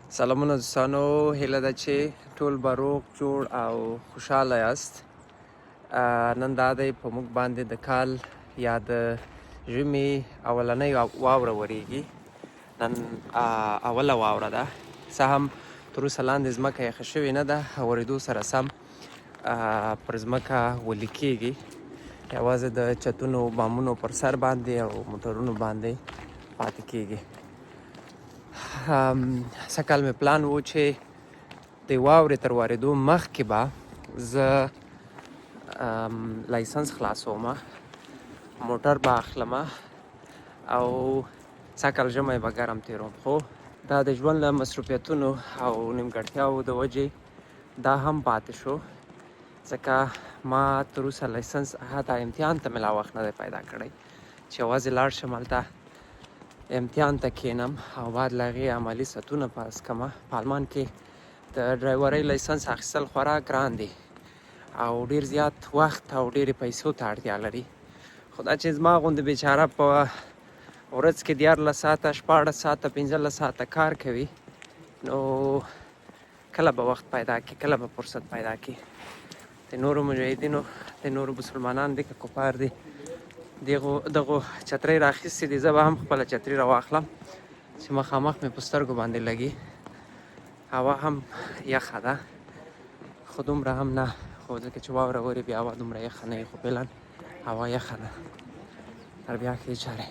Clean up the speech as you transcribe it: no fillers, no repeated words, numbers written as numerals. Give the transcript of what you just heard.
سلامونه دوستانو، هیله ده چې ټول به روغ جوړ او خوشحاله یاست. نن دا دی په موږ باندې د کال یا د ژمي اولنۍ واوره وریږي. نن اوله واوره ده، څه هم تر اوسه لاندې ځمکه یخه شوې نه ده، اورېدو سره سم پر ځمکه ولي کېږي، یوازې د چتونو بامونو پر سر باندې او موټرونو باندې پاتې کېږي. سږکال مې پلان و چې د واورې تر واردو مخکې به زه license خلاصوم، موټر به اخلم او سږکال ژمی به ګرم تېروم، خو دا د ژوند له مصروفیتونو او نیمګړتیاوو د وجې دا هم پاتې شو، ځکه ما تر اوسه license حتی امتحان ته مې لا وخت نه دی پیدا کړی چې یوازې لاړ شم هلته امتحان ته کښېنم او بعد له هغې عملي ساعتونه پاس کړم. په آلمان کې د ډرایورۍ license اخیستل خورا ګران دی او ډیر زیات وخت او ډېرې پیسو ته اړتیا لري، خو دا چې زما غوندې بیچاره په ورځ کې 13 ساعته، 16 ساعته، 15 ساعته کار کوي، نو کله به وخت پیدا کړي، کله به فرصت پیدا کړي؟ د نورو مجاهدینو، د نورو مسلمانان دي که کفار دي، دغو دغو چترۍ راخیستې دي، زه به هم خپله چتري راواخلم چې مخامخ مې په سترګو باندې لګي. هوا هم یخه ده، خو دومره هم نه، خو ځکه چې واوره اوري بیا هوا دومره یخه نه وي، خو فعلا هوا یخه ده. تر بیا ښې چارې.